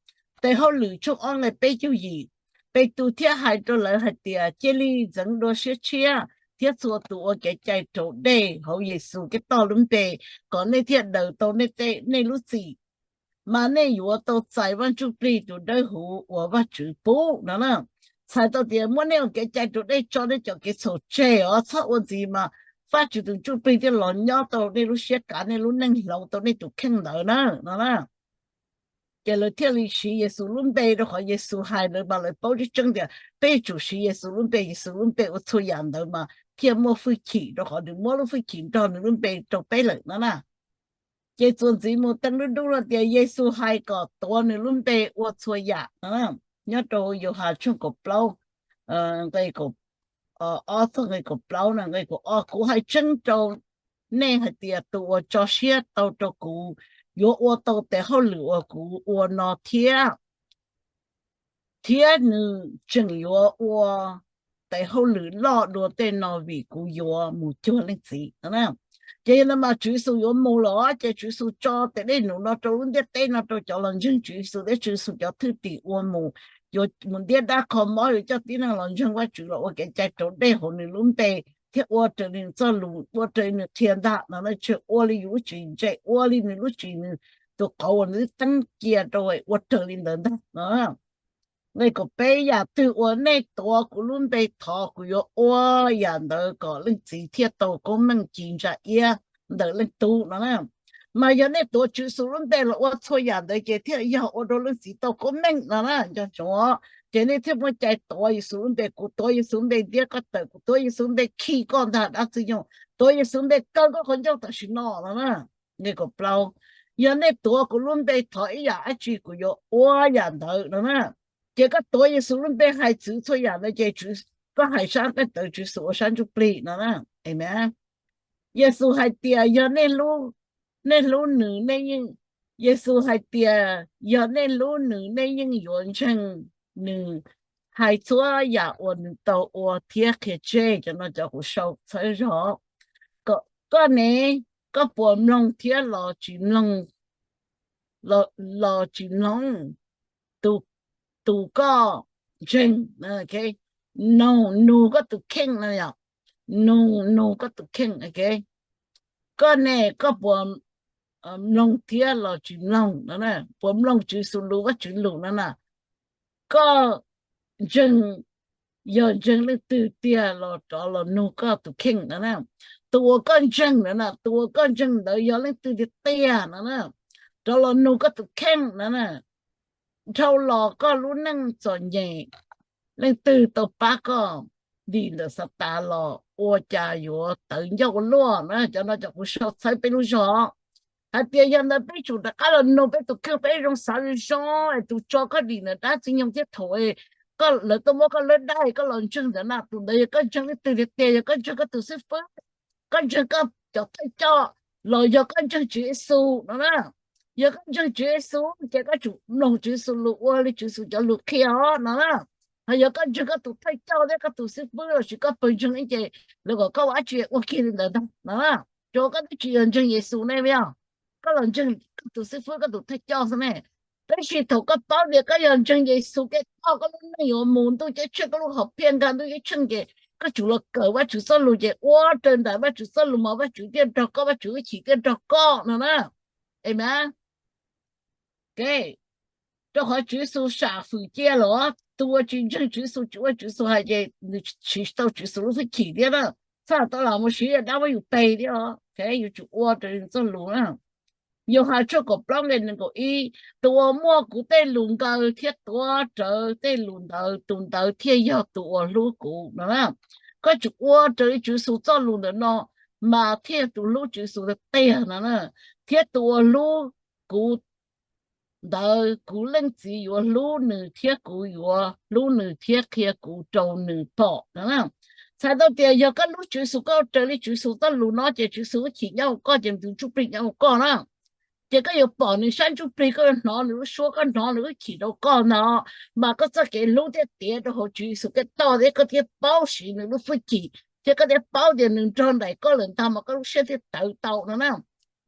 Tes Hauj Lwm tshooj ob nqe peb caug yim, Petus thiaj hais rau lawv hais tias, cia li ntxeev dua siab tshiab thiab txhua tus ua kev cai raus dej hauv Yexus Khetos lub npe, kom nej thiaj daws tau nej lub txim, mas nej yuav tau txais Vaj Ntsuj Plig tus dawb huv uas Vajtswv pub no na. Txhais tau tias muab nej ua kev cai raus dej tso nej cov kev txhaum tseg os, txhob ua ntxiv mas Vajtswv tus Ntsuj Plig thiaj los nyob tau nej lub siab kav nej lub neej hloov tau nej tus kheej ntawd na no na. Ces lawv thiaj li siv Yexus lub npe, rau qhov Yexus hais lawv mas lawv paub tseeb tseeb tias peb yuav tsum siv Yexus lub npe, Yexus lub npe ua txhua yam ntawd mas thiaj muaj hwj chim, rau qhov nws muab lub hwj chim nrog nws lub npe rau peb lawm no na. Ces txuas ntxiv mus teej dub dub no tias Yexus hais kom tuav nws lub npe ua txhua yam no. Nyob rau Yauhas tshooj kaum plaub, nqe ob txog nqe kaum plaub no, nqe kaum ob, kuv hais tseeb rau nej hais tias tus uas tso siab tau rau kuv yuav ua tau tes hauj lwm uas kuv ua no thiab, thiab nws tseem yuav ua tes hauj lwm loj dua tej no vim kuv yuav mus cuag Leej Txiv no. Ces yog no mas Tswv Yexus yuav mus lawm, ces Tswv Yexus tso tes dej num no rau lub ntiaj teb no rau cov los ntseeg Tswv Yexus thiab Tswv Yexus cov thwj tim ua mus, yuav mus ntiab dab kho mob, yuav coj tib neeg los ntseeg Vajtswv los ua kev cai raus dej hauv nws lub npe thiab ua raws li nws txoj lus, ua raws li nws qhia ntag no, tsis ua li yus lub tswv yim ntse, ua li nws lub tswv yim, nws tus qauv uas nws twb teeb cia rau ua raws li ntawd ntag no. Nqe kaum peb, yam twg uas nej tuav kuv lub npe thov, kuv yuav ua yam ntawd kom Leej Txiv thiaj tau koob meej ci ntsa iab ntawm Leej Tub no na. Mas yog nej tuav Tswv Yexus lub npe los ua txhua yam ntawd ces thiaj yog ua rau Leej Txiv tau koob meej no na. Nco ntsoov, Ces nej thiaj muaj cai tuav Yexus lub npe, kuv tuav Yexus npe ntiab koj tawm, kuv tuav Yexus npe khi koj ntag dab Ntxwg Nyoog, tuav Yexus npe kaw koj qhov ncauj tam sim no no na. Nqe kaum plaub, yog nej tuav kuv lub npe thov ib yam dab tsi kuv yuav ua yam ntawd no na. Ces koj tuav Yexus lub npe hais txwv txhua yam ntawd ces koj hais sab nqaij tawv Tswv Yexus ua sab ntsuj plig no na. Amen. Yexus hais tias yog nej hlub, nej hlub nws nej yeej, Yexus hais tias yog nej hlub nws nej yeej yuav ntseeg nws hais txhua yam uas nws tau ua thiab qhia tseg. Cov no cov kuv sau txhawb zog. Koj ne, koj puas mloog thiab los tsis mloog, los tsis mloog? Tus, tus koj ntseeg, nug, nug koj tus kheej no yom, nug, nug koj tus kheej. Koj ne, koj puas mloog thiab los tsis mloog no? Puas mloog Tswv Yexus lus, Vajtswv lus no na? Koj ntseeg, yog ntseeg leej twg tiag los rov los nug koj tus kheej no na. Tus uas koj ntseeg no na, tus uas koj ntseeg ntawd yog leej twg tiag tiag no na, rov los nug koj tus kheej no na. Dhau los koj lub neej txom nyem, leej twg tau pab koj dim ntawm Xatas los ua cas yuav tawv ncauj ua luaj na? Cov no cov kuv sau txhawb peb lub zog hais tias yog ntawd peb tsum rov qab los nug peb tus kheej, peb zoo xav zoo zoo es tus tso koj dim ntawm dab Ntxwg Nyoog thiab thaum lawv tuaj muab koj lawb dab koj los ntseeg ntawd na, tus ntawd yog koj ntseeg leej twg tiag tiag? Yog koj ntseeg koj tus xib fwb, koj ntseeg koj cov thawj coj, los yog koj ntseeg Tswv Yexus no na? Yog koj ntseeg Tswv Yexus ces koj tsum mloog Tswv Yexus lus, ua li Tswv Yexus cov lus qhia os no na. Ho yog koj ntseeg koj tus thawj coj thiab koj tus xib fwb lossis koj pawg ntseeg ces lawv kom koj ua dab tsi ua kiag li ntawd ntag no. Tsuas koj twb tsis yog ntseeg Yexus ne, yog koj los ntseeg koj tus xib fwb koj tus thawj coj xwb ne. Tab sis thaum koj paub tias koj yog ntseeg Yexus kev toj, koj lub neej yuav mus ntuj ceeb tsheej, koj lub hom phiaj nkag ntuj ceeb tsheej ces koj tsum los kawm Vajtswv txoj lus ces ua raws nraim Vajtswv txoj lus mas Vajtswv thiaj nrog koj, Vajtswv wb chim thiaj nrog koj no na. Amen. Rau qhov Tswv Yexus sam fwm cia los tus uas tsis ntseeg Tswv Yexus, tsis ua Tswv Yexus hais ces nws siv tsis tau Tswv Yexus lub hwj chim thiab na. Txhob tau los mus siv dab muab yus peg thiab. Yuav tsum ua raws li txoj lus na. Yauhas tshooj kaum plaub nqe nees nkaum ib, tus uas muaj kuv tej lus nkaw thiab tuav rawv tej lus ntawd, tus ntawd thiaj yog tus uas hlub kuv no na. Koj tsum ua raws li Tswv Yexus txoj lus ntawm no mas thiaj yog tus hlub Tswv Yexus tiag tiag no na. Thiab tus uas hlub kuv ntawd, kuv Leej Txiv yuav hlub nws thiab kuv yuav hlub nws thiab qhia kuv rau nws pom no na. Txhais tau tias yog koj hlub Tswv Yexus, koj ua raws li Tswv Yexus txoj lus no ces Tswv Yexus hwj chim nyob hauv koj ces nws tus ntsuj plig nyob hauv koj na. Ces koj yuav pom nws sab ntsuj plig, koj yuav hnov nws lub suab, koj hnov nws hwj chim rau koj ntag. Mas koj txoj kev hlub thiaj tiav rau hauv Tswv Yexus kev toj thiab koj thiaj paub siv nws lub hwj chim thiab koj thiaj paub tias nws nrog nraim koj lawm ntag mas koj lub siab thiaj tawv tau no na.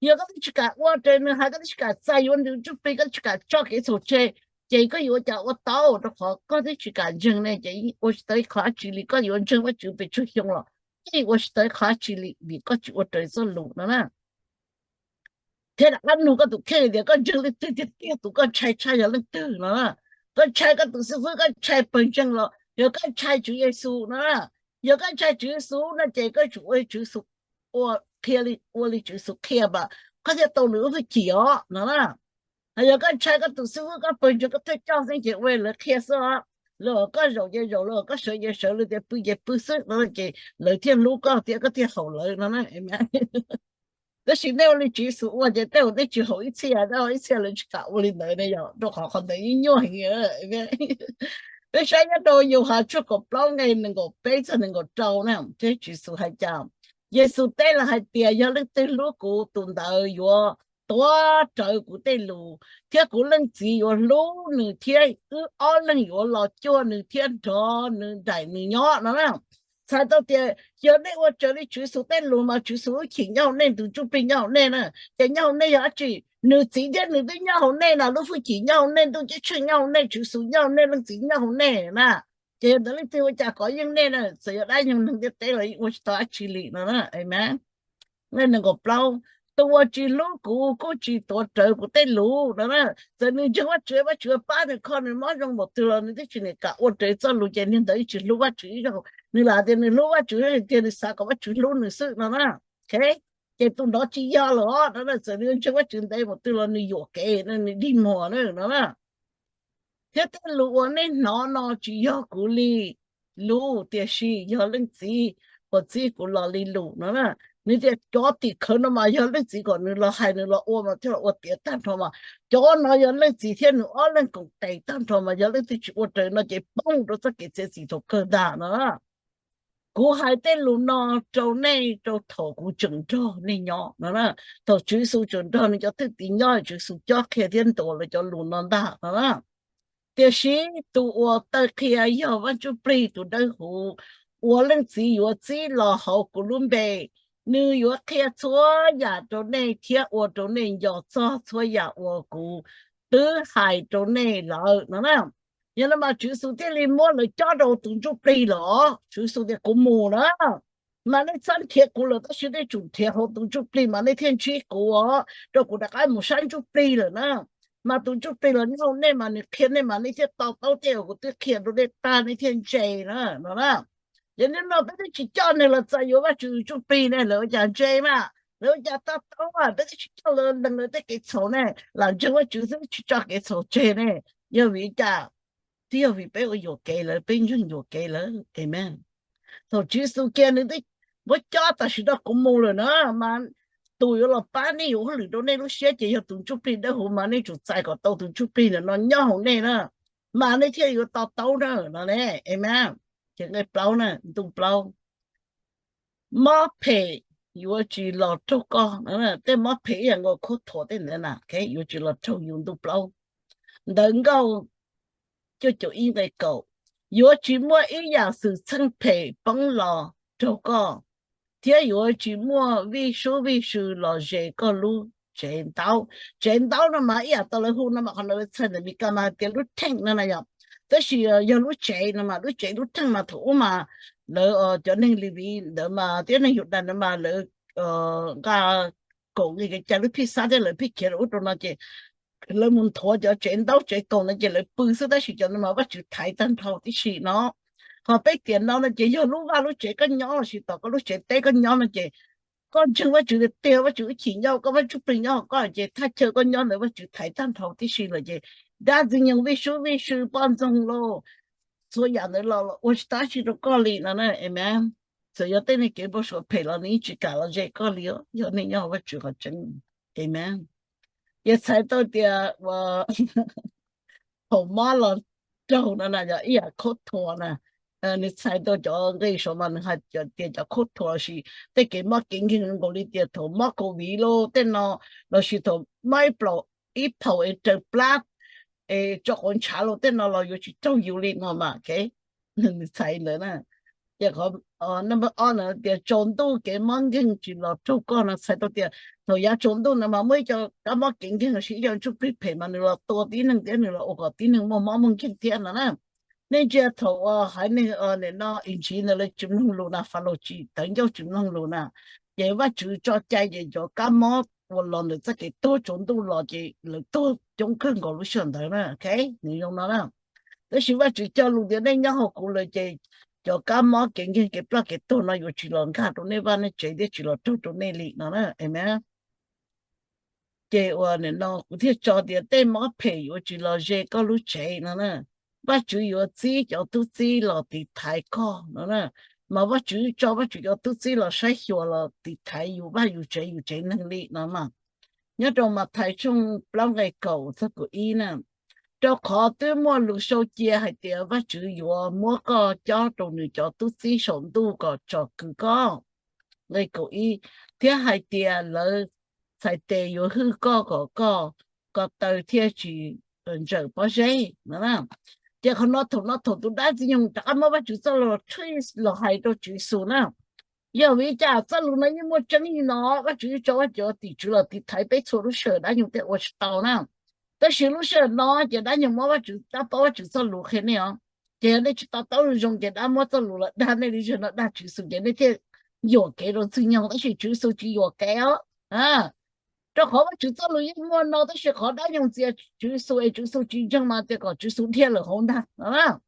Yog koj twb tsis kam ua raws nws hais, koj twb tsis kam txais yuav nws ntsuj plig, koj twb tsis kam tso kev txhaum tseg, ces koj yuav ua cas ua tau? Rau qhov koj twb tsis kam ntseeg ne, ces yeej ua tsis tau ib qho dab tsi li. Koj yuav ntseeg Vajtswv pes tsawg xyoo los yeej ua tsis tau ib qho dab tsi li vim koj tsis ua raws txoj lus no na. Thiab rov qab nug koj tus kheej tias koj ntseeg leej twg tiag tiag, tus koj ntshai tshaj yog leej twg no na. Koj ntshai koj tus xib fwb, koj ntshai pawg ntseeg los yog koj ntshai Tswv Yexus no na. Yog koj ntshai Tswv Yexus no ces koj tsum ua li Tswv Yexus, ua qhia li, ua li Tswv Yexus qhia mas koj thiaj tau nws lub hwj chim os no na. Yog koj ntshai koj tus xib fwb, koj pawg ntseeg, koj thawj coj xwb ces ua li lawv qhia xwb os. Lawv kom koj zaum ces zaum, lawv kom koj sawv ces sawv, lawv tias pw ces pw xwb no ces lawv thiaj hlub koj thiab koj thiaj haum lawv no na. Tab sis nej ua li Tswv Yexus ua ces tej zaum nej tsis haum ib txhia, tej zaum ib txhia lawv tsis kam ua li ntawd ne yom, rau qhov qhov ntawd yeej nyuaj heev. Peb saib nyob rau Yauhas tshooj kaum plaub nqe nees nkaum peb txog nees nkaum rau na, Tswv Yexus hais cas? Yexus teb los hais tias, yog leej twg hlub kuv, tus ntawd yuav tuav rawv kuv tej lus, thiab kuv Leej Txiv yuav hlub nws thiab wb ob leeg yuav los cuag nws thiab nrog nws, nraim nws nyob no na. Txhais tau tias yog nej ua raws li Tswv Yexus tej lus mas Tswv Yexus lub hwj chim nyob hauv nej, nws tus ntsuj plig nyob hauv nej na. Ces nyob hauv nej yog dab tsi? Nws Txiv thiab nws twb nyob hauv nej na, lub hwj chim nyob hauv nej, ntuj ceeb tsheej nyob hauv nej, Tswv Yexus nyob hauv nej, Leej Txiv nyob hauv nej na. Ces yog ntawd leej twg ua cas kov yeej nej na? Txawm yog dab nyoog neeg ntiaj teb los yeej ua tsis tau dab tsi li no na. Amen. Nqe nees nkaum plaub, tus uas tsis hlub kuv kuj tsis tuav rawv kuv tej lus no na. Txawm nws ntseeg Vajtswv, Vajtswv pab nws, kho nws mob zoo npaum twg los nws twb tsis niam kam ua raws txoj lus ces niag ntawd yeej tsis hlub Vajtswv ib zaug. Nws lam tias nws hlub Vajtswv tiag, nws xav kom Vajtswv hlub nws xwb no na. Ces tus nrov tsis yog lawm os no, txawm nws ntseeg Vajtswv ntev npaum twg los nws yuam kev, nws dig muag no na. Thiab tej lus uas nej hnov no tsis yog kuv li lus, tiam sis yog Leej Txiv uas txib kuv los li lus no na. Nws tias cov tim khawv no mas yog Leej Txiv kom nws los hais nws los ua mas thiaj los ua tiav tag nrho mas. Cov no yog Leej Txiv thiab nws ob leeg koom tes tag nrho mas yog leej twg tsis ua raws no ces poob rau txoj kev txiav txim thaum kawg ntag no. Kuv hais tej lus no rau nej rau thaum kuv tseem nrog nej nyob no na. Thaum Tswv Yexus tseem nrog nws cov thwj tim nyob, Tswv Yexus cob qhia thiab ntuas lawv cov lus no ntag no na. Tiam sis tus uas taw qhia yog Vaj Ntsuj Plig tus dawb huv, uas Leej Txiv yuav txib los hauv kuv lub npe. Nws yuav qhia txhua yam rau nej thiab ua rau nej nco txog txhua yam uas kuv twb hais rau nej lawm no na. Yog no mas Tswv Yexus thiaj li muab lawv cob rau tus Ntsuj Plig lawm. Tswv Yexus tias kuv mus na, mas nej txhob nrhiav kuv lawm tab sis nej tsum nrhiav hauv tus Ntsuj Plig mas nej thiaj ntsib kuv os, rau kuv rov qab mus saib Ntsuj Plig lawm na. Mas tus Ntsuj Plig los nyob hauv nej mas nws qhia nej mas nej thiaj to taub tej uas kuv twb qhia rau nej tag nej thiaj ntse na no na. Yog li no peb twb tsis coj nws los txais yuav Vaj Tswv Ntsuj Plig ne, lawv ua cas ntse mas, lawv ua cas to taub mas, peb twb tsis coj lawv lees lawv tej kev txhaum ne, lam ntseeg Vaj Tswv xwb tsis tso kev txhaum tseg ne. Yog vim li cas? Twb yog vim peb ua yuam kev lawv, peb ntseeg yuam kev lawv. Amen. Thaum Tswv Yexus kiag nws twb muab cob tam sim no kuv mus lawm na, mas tus yuav los pab nej yuav hauj lwm rau nej lub siab ces yog tus Ntsuj Plig dawb huv mas nej tsum txais kom tau tus Ntsuj Plig ntawm no nyob hauv nej na, mas nej thiaj yuav to taub na no ne. Amen. Ces nqe plaub na, ntu plaub. Mob phem yuav tsis los raug koj. Tej mob phem ib yam nkaus khaub thuas tej ntawd na, yuav tsis los raug yus. Ntu plaub, Ntawv Nkauj cuaj caum ib nqe kaum, yuav tsis muaj ib yam xwm txheej phem poob los raug koj, thiab yuav tsis muaj vij sub vij sw los ze koj lub tsev ntaub. Tsev ntaub no mas ib yam tau lawv hu no mas qhov ntawd lawv txhais ntawm Mis Kas mas tias lub theej no na yom. Tab sis yog lub tsev no mas lub tsev lub theej mas thaum ub mas lawv cov neeg Levis ntawd mas thiab neeg Yudas ntawd mas lawv nqa kaum nqi kev cai lub phij xab thiab lawv phij khiav rau ub rau no ces lawv mus nthuav cov tsev ntaub tsev kaus no ces lawv pw xwb tab sis cov no mas Vajtswv thaiv tag nrho tib si no. Ho peb tiam no no ces yog lub vaj lub tsev koj nyob lossis tom koj lub tsev teb koj nyob no ces koj ntseeg Vajtswv tiag tiag, Vajtswv ib chim nyob koj, Vaj Ntsuj Plig nyob hauv koj ces thaj chaw koj nyob ntawd Vajtswv thaiv tag nrho tib si lawm ces dab ntxwg nyoog vij sub vij sw poj ntxoog los txhua yam ntawd los ua tsis tab tsi rau koj li no na. Amen. Txawm yog tej neeg kev npau suav phem los nws yeej tsis kam los ze koj li os, yog nej nyob hauv Vajtswv qhov tseeb. Amen. Ces txhais tau tias thaum mob los raug no na yog ib yam khaub thuas na. Nws txhais tau cov nqi saud mas nws hais tias cov khaub thuas lossis tej kev mob kev nkeeg nkaus li tias thaum mob COVID los tej no, lossis thaum mob ib phaum es raws plab es tso quav ntshav los tej no los yuav tsis raug yus li no mas. Nws txhais ntawd na. Ces qhov nab ob na tias tsaus ntuj kev mob nkeeg tsis los raug koj no txhais tau tias thaum yav tsaus ntuj no mas muaj ib co kab mob kev nkeeg lossis ib co ntsuj plig phem mas nws los tua tib neeg thiab nws los ua kom tib neeg muaj mob muaj nkeeg thiab no na. Nej ntsia thaum haiv neeg no ib ntsis ntawd lawv tsis mloog lus na, Falaus tsis tawv ncauj tsis mloog lus na, ces Vajtswv tso cai ces cov kab mob uas los ntawm txoj kev tuag tsaus ntuj los ces lawv tuag coob kawg nkaus lub sij hawm ntawd na. Nws zoo no na. Tab sis Vajtswv cog lus tias nej nyob hauv kuv lawm ces cov kab mob kev nkeeg kev ploj kev tuag no yuav tsis los nkag rau nej vaj nej tsev thiab tsis los raug rau nej li no na. Amen. Ces uas nim no kuv thiaj tso tias tej mob phem yuav tsis los ze koj lub tsev no na. Vajtswv yuav txib cov tub txib los tiv thaiv koj no na. Mas Vajtswv tso Vajtswv cov tub txib los saib xyuas los tiv thaiv yus vaj yus tsev yus tsev neeg li no mas. Nyob rau Mathais tshooj plaub nqe kaum txog kaum ib na, rau qhov twb muaj lus sau cia hais tias Vajtswv yuav muab koj cob rau nws cov tub txib saum ntuj kom tsom kwm koj. Nqe kaum ib, thiab hais tias lawv txhais tes yuav hwj koj kom koj ko taw thiaj tsis ntsawm pob zeb no. Ces qhov no thaum no thaum tus dab ntxwg nyoog rov qab muab Vajtswv txoj lus los hais rau Tswv Yexus na. Yog vim li cas txoj lus no yeej muaj tseeb li no, Vajtswv yeej tso Vajtswv tim tswv los tiv thaiv peb txhua lub sij hawm dab nyoog thiaj ua tsis tau na. Tab sis lub sij hawm no ces dab nyoog muab Vajtswv tab paub Vajtswv txoj lus qhia nej os. Ces yog nej tsis to taub zoo ces dab muab txoj lus los dag nej li zaum no dag Tswv Yexus ces nej thiaj yuam kev rau ntxwg nyoog, tab sis Tswv Yexus tsis yuam kev os. Rau qhov Vajtswv txoj lus yeej muaj no tab sis qhov dab nyoog txiav Tswv Yexus es Tswv Yexus tsis ntseeg mas tias kom Tswv Yexus dhia lawm hauv ntag no.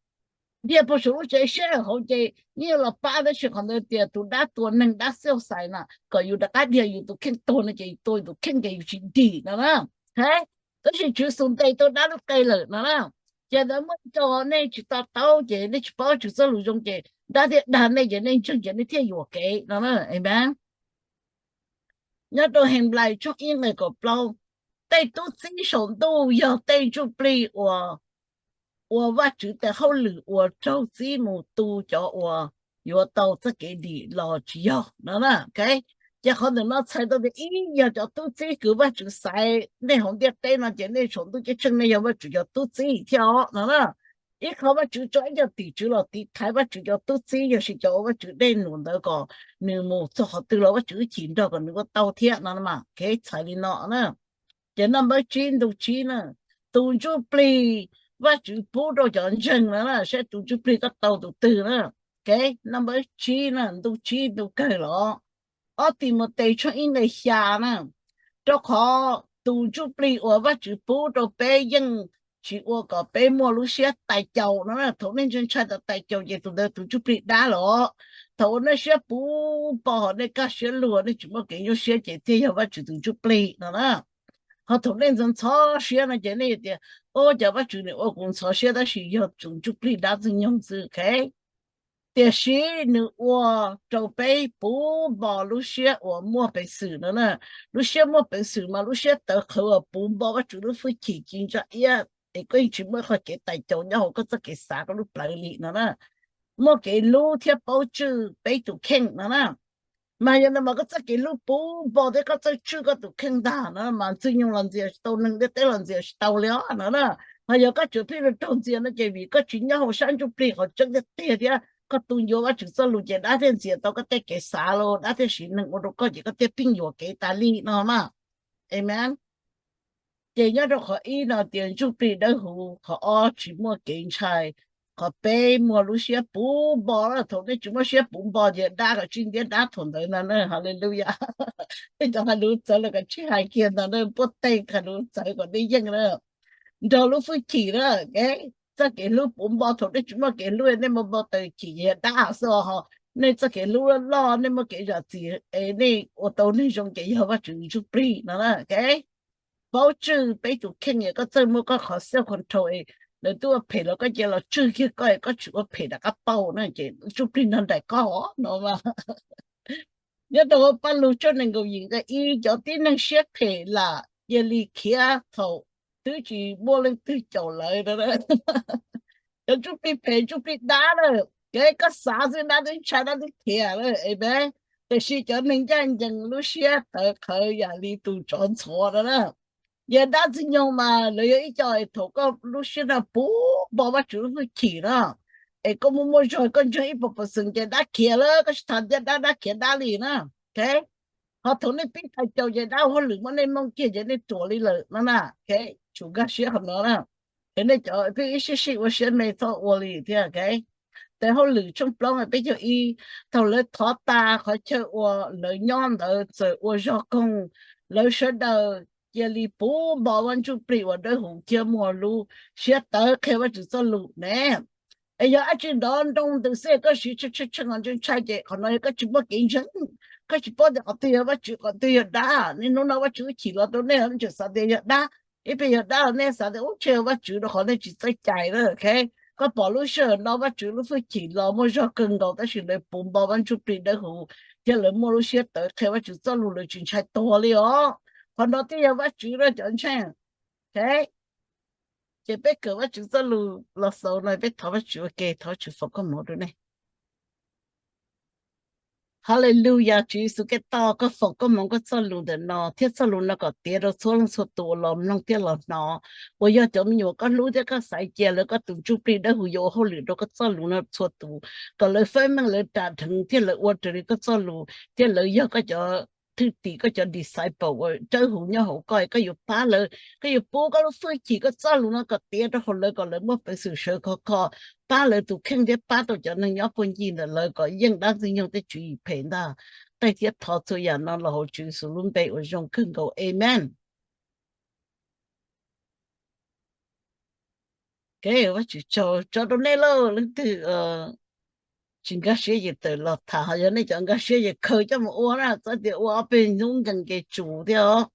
Dhia puag saum lub tsev siab lawm hauv ces yeej yuav los pab tab sis qhov ntawd tias tus dab tua neeg dab xiauj xais na kom yus rov qab dhia yus tus kheej tuag no ces yus tua yus tus kheej ces yus tsis dim no na. Tab sis Tswv Yexus ntes tau dab lub qe lawm no na. Ces ntawd muaj ib co nej tsis to taub ces nej tsis paub Vajtswv txoj lus zoo ces dab thiaj dag nej ces nej ntseeg ces nej thiaj yuam kev no na. Amen. Nyob rau Henplais tshooj ib nqe kaum plaub, tej tub txib saum ntuj yog tej ntsuj plig uas ua Vajtswv tes hauj lwm uas raug txib mus tu cov uas yuav tau txoj kev dim los tsis yog no na. Ces qhov ntawm no txhais tau tias ib yog cov tub txib kws Vajtswv xaiv nej hauv ntiaj teb no ces nej saum ntuj ceeb tsheej nej yog Vajtswv cov tub txib thiab os no na. Ib qho Vajtswv tso ib co tim tswv los tiv thaiv Vajtswv cov tub txib yog sis cov ua Vajtswv dej num ntawd kom nws mus txog qhov twg los Vajtswv wb chim nrog kom nws ua tau thiab no mas kev txhais li no na. Ces naj npawb tsib ntu tsib na, tus ntsuj plig Vajtswv pub rau cov ntseeg no na, saib tus ntsuj plig koj tau tus twg na. Kev naj npawb tsib na, ntu tsib ntu kawg los. Ob Timautes tshooj ib nqe xya na, rau qhov tus ntsuj plig uas Vajtswv pub rau peb yeej tsis ua kom peb muaj lub siab tais caus no na. Thaum nej ntshai ntshai tas tais caus ces tus ntawd tus ntsuj plig dab los. Thaum uas nej siab puv npo hos nej kaj siab lug nej tsis muaj kev nyuaj siab ces thiaj yog Vajtswv tus ntsuj plig no na. Ho thaum nej ntxhov ntxhov siab no ces nej tias, o, cas Vajtswv nws ua kuv ntxhov siab tab sis yog tus ntsuj plig dab ntxwg nyoog xwb. Tiam sis nws ua rau peb puv npo lub siab uas muaj peev xwm no na. Lub siab muaj peev xwm mas lub siab tawv qhawv uas puv npo Vajtswv lub hwj chim ci ntsa iab es koj yeej tsis muaj qhov kev tais caus nyob hauv koj txoj kev xav koj lub plawv li no na. Muaj kev hlub thiab paub tswj peb tus kheej no na. Mas yog no mas koj txoj kev hlub puv npo thiab koj txawj tswj koj tus kheej ntag no mas ntxwg nyoog los ntxias tsis tau, neeg ntiaj teb los ntxias tsis tau li os no na. Ho yog koj tsuas pheej raug ntxias no ces vim koj tsis nyob hauv sab ntsuj plig qhov tseeb tiag tiag thiab koj tu ncua Vajtswv txoj lus ces dab thiaj ntxias tau koj tej kev xav los dab thiaj siv neeg ua rau koj ces koj thiaj pheej yuam kev tas li no mas. Amen. Ces nyob rau qhov ib no tias ntsuj plig dawb huv, qhov ob tsis muaj kev ntshai, qhov peb muaj lub siab puv npo. Thaum nej tsis muaj siab puv npo ces dab kom tsij ntiab dab thaum ntawd no na. Hallelujah. Tej cov hais lus txawv los kom tsij hais kiag ntag na, puab tej hais lus txawv kom nej yeej na. Nrog lub hwj chim na, txoj kev hlub puv npo, thaum nej tsis muaj kev hlub nej muaj npau taws chim ces yog dab xwb os. Nej txoj kev hlub loj loj, nej muaj kev zam txim es nej ua tau neeg zoo ces yog Vajtswv ntsuj plig no na. Paub tswj peb tus kheej es koj txawj muaj koj qhov self control es lawv twb ua phem los koj cia los tswj kiag koj es koj tsis ua phem rov qab pauj na ces ntsuj plig nrog nraim koj no mas. Nyob rau Paj Lug tshooj nees nkaum yim nqe ib, cov tib neeg siab phem lam cia li khiav thaum twb tsis muaj leej twg caum lawv no. Cov ntsuj plig phem ntsuj plig dab na, ces koj xav xwb dab twb ntshai dab twb khiav lawm. Amen. Tiam sis cov neeg ncaj ncees lub siab tawv qhawv yam li tus tsov ntxhov no na, yog dab ntxwg nyoog mas lawv yog ib co thaum koj lub siab no puv npo Vajtswv lub hwj chim na, es koj muaj muaj zog koj ntseeg ib puas percent ces dab khiav lawm, koj tsis tham ntxias dab, dab khiav dab li na. Ho thaum nej pib tais caus ces dab ua hauj lwm muab nej mooj kiag ces nej ruam li lawm no na. Tsum nkag siab qhov no na. Es nej cov pheej ib sij sij ua siab me txhob ua li thiab. Tes hauj lwm tshooj plaub peb caug ib, thaum lawv thov tas qhov chaw uas lawv nyob ntawd txawm ua zog koog, lawv sawv daws cia li puv npo Vaj Ntsuj Plig uas dawb huv thiab muaj lub siab tawv qhia Vajtswv txoj lus ne. Es yog dab tsi nrov nroo ntws xwb koj siv tsheej tsheej ntshai ces qhov no yog koj tsis muaj kev ntseeg, koj tsis paub tias qhov twg yog Vajtswv qhov twg yog dab. Niaj hnub no Vaj Tswv hwj chim los rau nej, nej tseem xav tias yog dab. Ib pliag yog dab los nej xav tias ub, ntshe yog Vaj Tswv rau qhov nej tsis txawj cais na. Koj pom lub sij hawm no Vaj Tswv lub hwj chim los muaj zog kawg nkaus tab sis lawv puv npo Vaj Ntsuj Plig dawb huv thiab lawv muaj lub siab tawv qhia Vaj Tswv txoj lus, lawv tsis ntshai tuag li os. Qhov no thiaj yog Vaj Tswv na cov ntseeg. Ces peb kawm Vaj Tswv txoj lus los xaus no peb thov Vaj Tswv ua ke, thov Vaj Tswv foom koob hmoov rau nej. Hallelujah, Tswv Yexus Khetos, koj foom koob hmoov koj txoj lus ntawm no thiab txoj lus no kom tiav rau txhua leej txhua tus uas los mloog thiab los hnov, uas yog cov me nyuam koj hlub thiab koj xaiv cia lawv koj tus Ntsuj Plig dawb huv yuav ua hauj lwm rau koj txoj lus no txhua tus, kom lawv feeb meej, lawv ras dheev thiab lawv ua raws li koj txoj lus thiab lawv yog koj cov thwj tim, koj cov disciple uas dawb huv nyob hauv koj. Koj yuav pab lawv, koj yuav pub koj lub hwj chim koj txoj lus no kom tiav rau hauv lawv, kom lawv muaj peev xwm sawv khov kho, pab lawv tus kheej thiab pab tau cov neeg nyob puag ncig ntawm lawv kom yeej dab ntxwg nyoog tej tswv yim phem ntag. Qhia thiab thov txhua yam no los hauv Tswv Yexus lub npe uas zoo kawg nkaus, amen. Kev Vaj Tswv tsaug tso rau nej lauj. Leej twg tsis nkag siab ces tawm los tham, ho yog nej cov nkag siab ces khaws coj mus ua na, txhob tias ua ob peb hnub nkees ces tsum thiab os.